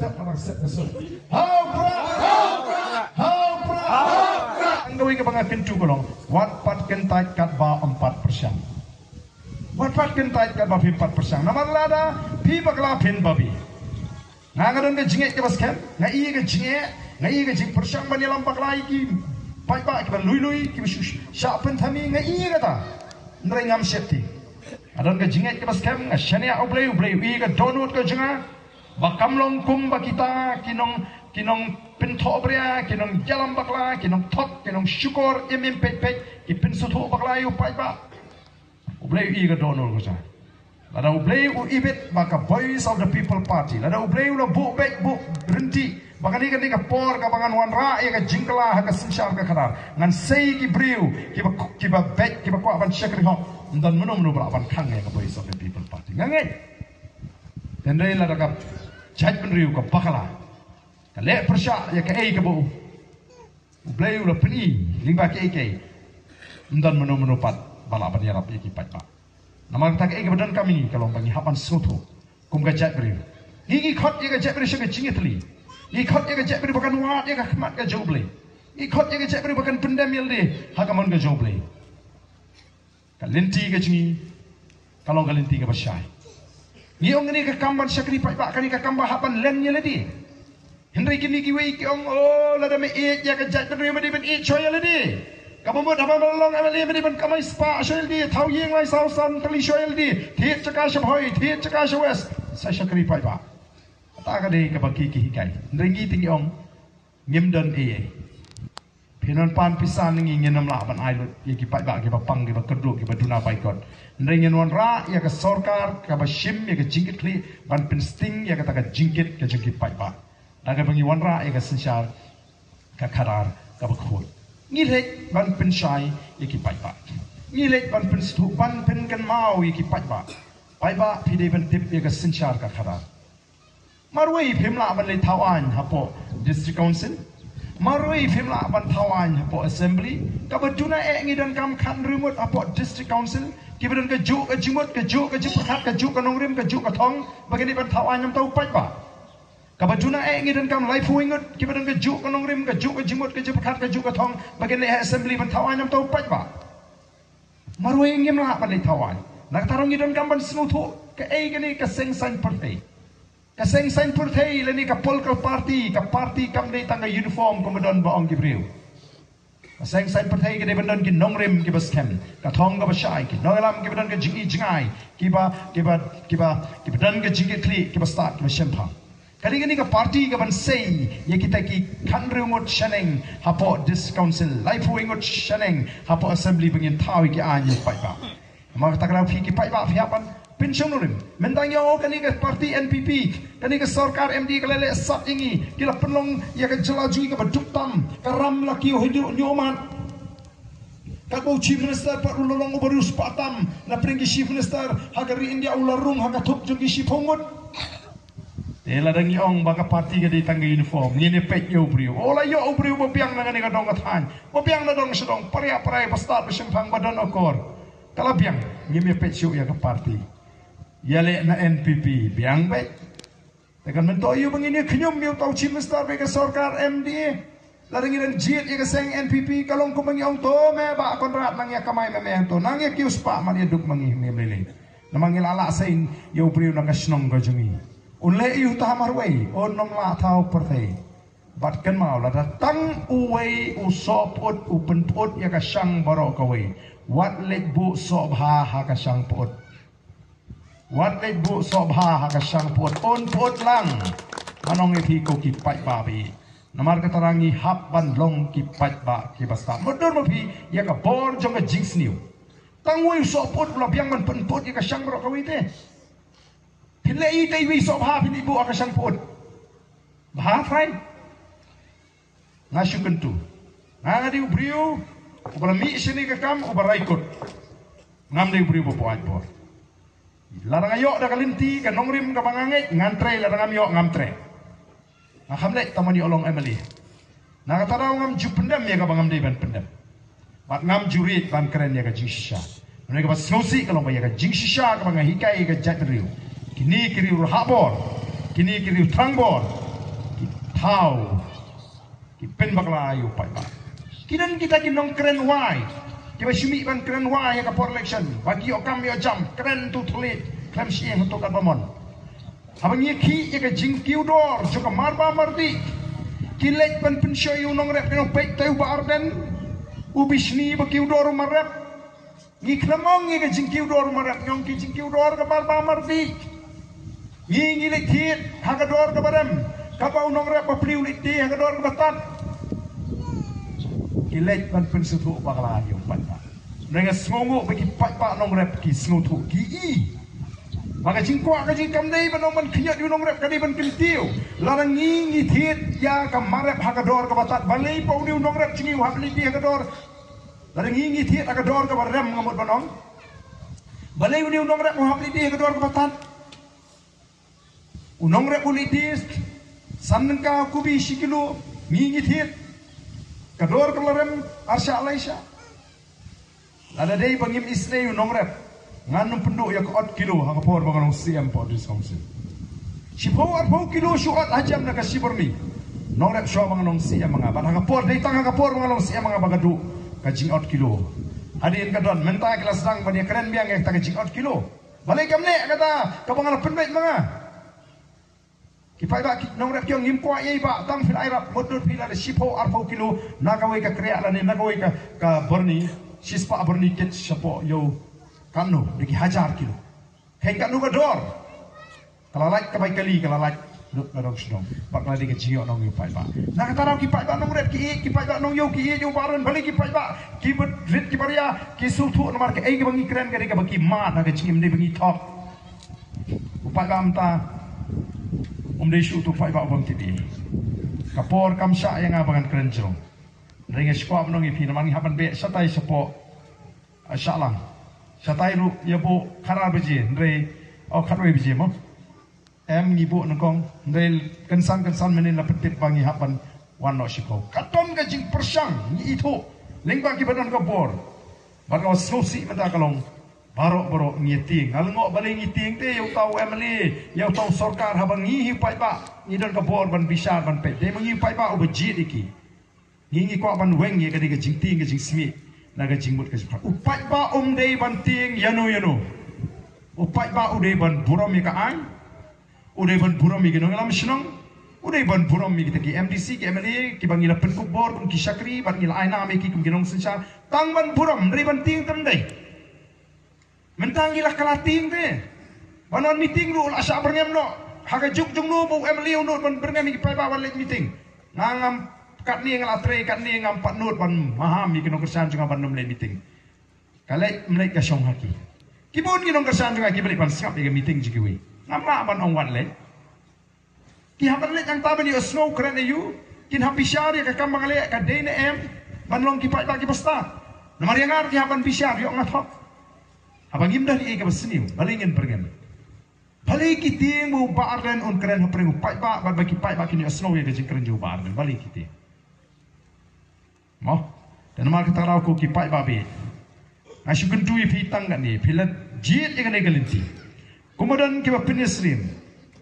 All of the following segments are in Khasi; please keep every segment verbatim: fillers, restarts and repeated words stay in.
Hau prah! Hau prah! Hau prah! Hau prah! Kawei kaba nga kyntu ka long, wat pat kyntait katba ym pat pyrshang. Wat pat kyntait katba phim pat pyrshang. Namar lada phi bakla phin babe. Nga nga don ka jingeh kaba skhem, nga ïohi ka jingeh, nga ïohi ka jingpyrshang ban ïalam bakla ïa ki paidbah kiba lui lui, kiba shu shah pynthame, nga ïohi kata. Hynrei ngam sheptieng. Nga don ka jingeh kaba skhem, nga shaniah U Blei, U Blei u ïohi ka dohnud ka jong nga. Ba kam long kumba kita ki nong, ki nongpynthohbria, ki nongïalam bakla, ki nongthok, ki nongshukor im im peit peit, ki pynsngewthuh bakla ïa u paidbah. U Blei u ïohi ka dohnud ka jong nga. Lada U Blei u ibit ba ka Voice of the People Party, lada U Blei u la buh beit buh ryntih ba kane, kane ka por kaba ngan wanrah ïa ka jingkylla ha ka synshar ka khadar, ngan sei ki briew kiba, kiba beit, kiba kwah ban shakri hok. Ym don mano mano ba lah ban khang ïa ka Voice of the People Party. Nga ngeit. Hynrei lada ka jaitbynriew ka bakla, ka leh pyrshah ïa kaei kaba u U Blei u la pyni lyngba kiei kiei, ym don mano mano pat ba lah ban ïarap ïa ki paidbah. Namar kata, kaei kaba donkam ïa ngi ka long ba ngi hap ban sngewthuh kum ka jaitbynriew. Ngi, ngi khot ïa ka jaitbynriew sha ka jingïatylli. Ngi khot ïa ka jaitbynriew ba kan wad ïa ka khmat ka jong U Blei. Ngi khot ïa ka jaitbynriew ba kan pyndem ïa lade ha ka mon ka jong U Blei. Ka lynti ka jong ngi ka long ka lynti kaba shai. Ngi ong kane ka kam ban shakri paidbah, kane ka kam ba hap ban len ïa lade. Hynrei kine kiwei ki ong, oh, lada me ïeit ïa ka jaitbynriew me dei ban ïeit shuwa ïa lade. Kaba mut haba me la long M L A me dei ban kamai spah shuwa ïa lade, thaw ïing lai saw san tylli shuwa ïa lade, thied jaka sha Bhoi, thied jaka sha West, sa shakri paidbah. Kata ka dei kaba ki, ki hikai. Hynrei ngi te ngi ong, ngim don ei ei. Phin wan pan pisa na ngi, ngin ym lah ban ai lut ïa ki paidbah kiba pang, kiba kyrduh, kiba duna baikot. Hynrei ngin wanrah ïa ka sorkar kaba shim ïa ka jingkitkhlieh ban pynsting ïa kata ka jingkit ka jong ki paidbah da kaba ngi wanrah ïa ka synshar ka khadar kaba khuid. Ngi leit ban pynshai ïa ki paidbah. Ngi leit ban pynsngewthuh, ban pynkynmaw ïa ki paidbah. Paidbah, phi dei ban tip ïa ka synshar ka khadar. Marwei phim lah ban leit thaw aiñ hapoh District Council. Marwei phim lah ban thaw aiñ hapoh Assembly. Kaba duna eh ngi donkam khathynriew ngut hapoh District Council, kiba don kajuh ka jingmut, kajuh ka jingpyrkhat, kajuh ka nongrim, kajuh ka thong, ba kin leit ban thaw aiñ namar u paidbah. Kaba duna eh ngi donkam laiphew ngut, kiba don kajuh ka nongrim, kajuh ka jingmut, ka jingpyrkhat, kajuh ka thong, ba kin leit ha Assembly ban thaw aiñ namar u paidbah. Marwei ngim lah ban leit thaw aiñ. Na kata ruh ngi donkam ban sngewthuh kaei kane ka seng saiñ pyrthei. Ka seng saiñ pyrthei lane ka political party, ka party kam dei tang ka uniform kumba don ba ong ki briew. Ka seng saiñ pyrthei ka dei ban don ki nongrim kiba skhem, ka thong kaba shai, ki nongïalam kiba don ka jingi jingai, kiba, kiba, kiba, kiba don ka jingkitkhlieh, kiba stad, kiba shemphang. Ka dei kane ka party kaban sei ïa kita ki khathynriew ngut shaneng hapoh District Council, laiphew ngut shaneng hapoh Assembly ba ngin thaw ïa ki aiñ ïa ki paidbah. Namar kata ka daw phi ki paidbah phi hap ban pynshong nongrim. Mynta ngi ong kane ka party N P P, kane ka sorkar M D A ka la leh sat ïa ngi, ki la pynlong ïa ka jylla jong ngi kaba duk tam, ka ram la kiew haduh hynñiew mat. Katba u Chief Minister pat u la long uba riewspah tam, na pdeng ki Chief Minister ha ka ri India u la rung ha ka thup jong ki shiphew ngut. Te lada ngi ong ba ka party ka dei tang ka uniform, ngin ïa peit ïa u briew. O, la ïoh u briew ba biang na kane ka dong ka thaiñ, ba biang na dong sha dong, para para, ba stad ba shemphang, ba don akor. Ka la biang, ngim ïa peit shuh ïa ka party. Ïaleh na N P P, biang beit. Te kan myntoi ïa u ba ngin ïa khñium ïa uta u Chief Minister bad ka sorkar M D A. Lada ngi dang jied ïa ka seng N P P, ka long kumba ngi ong, to me Bah Conrad, nang ïa kamai ma me hangto, nang ïa kiew spah, mat ïa duk ma ngi, ngim lei lei. Namar ngi la lah seiñ ïa u briew na ka shnong ka jong ngi. Un leh ïa uta ha marwei, un ym lah thaw pyrthei. Bad kynmaw, lada tang uwei u sohpyut u pynpyut ïa ka shang baroh kawei, wat leit buh sohbha ha ka shang pyut. Wat leit buh sohbha ha ka shang pyut, un pyut lang. Ngan ong ïa phi ko ki paidbah ba ïeit. Namar kata ngi hap ban long ki paidbah kiba stad. Mutdur ma phi ïa ka bor jong ka jingsniew. Tang uwei u sohpyut u la biang ban pynpyut ïa ka shang baroh kawei te. Phin leh ïa uta uwei u sohbha phin leit buh ha ka shang pyut. Bha trai. Nga shu kyntu. Nga nga dei u briew uba la mih shane ka kam, uba rai kut. Ngam dei u briew ba buaid bor. Lada nga ïoh da ka lynti ka nongrim kaba nga ngeit, ngan trei, lada ngam ïoh, ngam trei. Nga kham leh tang ban ïoh long M L A. Na kata daw ngam ju pyndem ïa kaba ngam dei ban pyndem. Bad ngam ju riej ban kren ïa ka jingshisha. Namar kaba sngewsih ka long ba ïa ka jingshisha kaba nga hikai ïa ka jaitbynriew, kine ki riew rhah bor, kine ki riew thrang bor, thaw ki pynbakla ïa u paidbah. Ki don kita ki nongkren wai kiba shu mih ban kren wai ha ka por election, ba ki ïoh kam ïoh jam, kren tu thli khlem shyieng hato katba mon. Haba ngi khih ïa ka jingkiew dor jong ka marba mardih, ki leit ban pynshoi ïa u nongrep, ki nongpeit, te u Bah Ardent u bishni ba kiew dor u marep. Ngi khlem ong ïa ka jingkiew dor u marep, ngi ong ki jingkiew dor ka marba mardih. Ngi ngi leit thied ha ka dor kaba rem, kaba u nongrep bapli u leit thied ha ka dor kaba tad. Ki leit ban pynsngewthuh bakla ïa u paidbah. Nga sngewnguh ba ki paidbah nongrep ki sngewthuh, ki i. Ba ka jingkwah ka jingkam dei ban ong ban khynñiot ïa u nongrep, ka dei ban kyntiew. Lada ngi ngi thied ïa ka marep ha ka dor kaba tad, balei pat u dei u nongrep jong ngi u hap leit thied ha ka dor? Lada ngi ngi thied ha ka dor kaba rem, nga mut ban ong, balei u dei u nongrep u hap leit thied ha ka dor kaba tad? U nongrep u leit thied san tyngka kubi shi kilo, ngi ngi thied ka dor kaba rem ar shah lai shah. Lada dei ba ngim isynei u nongrep, ngan nym pynduh ïa ka ot kilo ha ka por ba nga long C M hapoh District Council. Shiphew arphew kilo shu ot hajan na ka shi byrni. Nongrep, shuwa ba nga long C M ma nga, bad ha ka por, dei tang ha ka por ba nga long C M ma nga ba nga duh ka jingot kilo. Hadien ka don, mynta ki la sdang ban ïakren biang ïa kata ka jingot kilo. Balei kam neh kata kaba nga la pynbeit ma nga? Ki paidbah, ki nongrep ki ong, ngim kwah ei bah, tang phi la ïarap mutdur, phi la da shiphew arphew kilo na kawei ka kriah lane na kawei ka, ka byrni, shispah byrni kit shapoh ïew, katno, da ki hajar kilo. Kheiñ katno ka dor. Ka la lait ka bai kali, ka la lait lut na dong shnong. Bad ka la dei ka jingïoh nong ïa u paidbah. Na kata daw ki paidbah nongrep ki ïeit, ki paidbah nongïew ki ïeit ïa u Bah Ardent, balei ki paidbah ki bad rit ki baria ki sngewthuh, namar kaei kaba ngi kren ka dei kaba ki mad ha ka jingim, dei ba ngi thok. U paidbah mynta um dei shuh utu u paidbah u bym tip ei. Ka por kam shah ïa nga ba ngan kren jrong. Hynrei nga sngewkwah ban ong ïa phi, namar ngi hap ban beh shatai shapoh, ah, Shahlang. Shatai ruh ïa buh khatar baje, hynrei, oh, khatwei baje mo. Em, ngi buh nyngkong, hynrei kynsan kynsan mynnin la pyntip ba ngi hap ban wan noh shiphew. Ka don ka jingpyrshang, ngi ithuh. Lyngba kiba don ka bor. Bad nga sngewsih mynta ka long, baroh baroh ngi tieng. Nga lyngngoh balei ngi tieng te ïa uta u M L A, ïa uta u sorkar, haba ngi hi u paidbah ngi don ka bor ban bishar ban peit. Dei ma ngi u paidbah uba jied ïa ki. Ngi ngi kwah ban weng ïa kane ka jingtieng ka jingsmit na ka jingmut ka jingpyrkhat. U paidbah um dei ban tieng ïano ïano. U paidbah u dei ban burom ïa ka aiñ. U dei ban burom ïa ki nongïalam shnong. U dei ban burom ïa kita ki M D C, ki M L A kiba ngi la pynkup bor kum ki shakri bad ngi la ai nam ïa ki kum ki nongsynshar. Tang ban burom, hynrei ban tieng te ym dei. Mynta ngi la kylla tieng te. Ban wan meeting ruh la shah byrngem noh. Ha ka juk jong no ba u M L A u nud ban byrngem ïa ki paidbah ban leit meeting? Nga ngam, katne nga la trei, katne ngam pat nud ban maham ïa ki nongkyrshan jong nga ban nym leit meeting. Ka leit ym leit ka shong ha ki. Ki bun ki nongkyrshan jong nga kiba leit ban sngap ïa ka meeting jong kiwei. Ngam lah ban ong wat leit. Ki hap ban leit hangta ban ïohsngew kren aïu? Kin hap bishar ïa ka kam ba nga leh ka dei ne em ban long ki paidbah kiba stad? Namar ïa nga ruh ki hap ban bishar, ïoh nga thok. Haba ngim don ei kaba sniew, balei ngin byrngem? Balei ki tieng ba u Bah Ardent un kren hapdeng u paidbah bad ba ki paidbah kin ïohsngew ïa ka jingkren jong u Bah Ardent? Balei ki tieng? Mo, te namar kata ka daw ko ki paidbah ba ïeit, nga shu kyntu ïa phi tang katne, phi la jied ïa kane ka lynti. Kumba don kiba pynïasyriem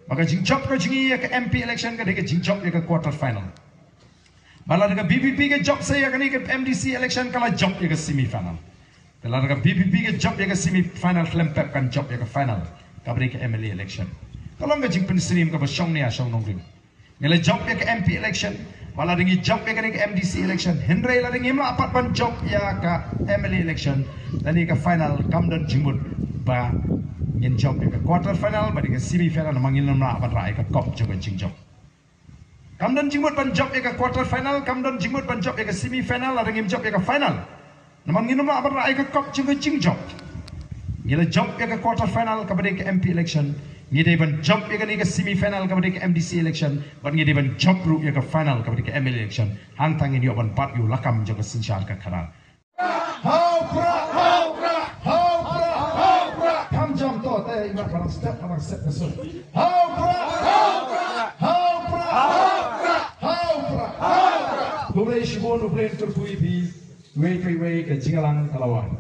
ba ka jingjop ka jong ngi ïa ka M P election ka dei ka jingjop ïa ka quarter final. Ba lada ka V P P ka jop sa ïa kane ka M D C election, ka la jop ïa ka semi final. Te lada ka V P P ka jop ïa ka semi final, khlem pep kan jop ïa ka final, kaba dei ka M L A election. Ka long ka jingpynsyriem kaba shong nia shong nongrim. Ngi la jop ïa ka M P election, ba lada ngi jop ïa kane ka M D C election, hynrei lada ngim lah pat ban jop ïa ka M L A election, lane ka final, kam don jingmut ba ngin jop ïa ka quarter final bad ïa ka semi final, namar ngin ym lah ban rah ïa ka kop jong ka jingjop. Kam don jingmut ban jop ïa ka quarter final, kam don jingmut ban jop ïa ka semi final lada ngim jop ïa ka final. Namar ngin ym lah ban rah ïa ka kop jong ka jingjop. Ngi la jop ïa ka quarter final kaba dei ka M P election. Ngi dei ban jop ïa kane ka semi final kaba dei ka M D C election. Bad ngi dei ban jop ruh ïa ka final kaba dei ka M L A election. Hangta ngin ïoh ban bat ïa u lakam jong ka synshar ka khadar. Ha u Prah! Ha u Prah! Ha u Prah! Ha u Prah! Kham jam to te i mat, ba dang step, ba dang step ka sut. Ha u Prah! Ha u Prah! Ha u Prah! Ha u Prah! Khublei shibun, U Blei un kyrkhu ïa phi. Wei pa wei ka jingïalang ka la wan.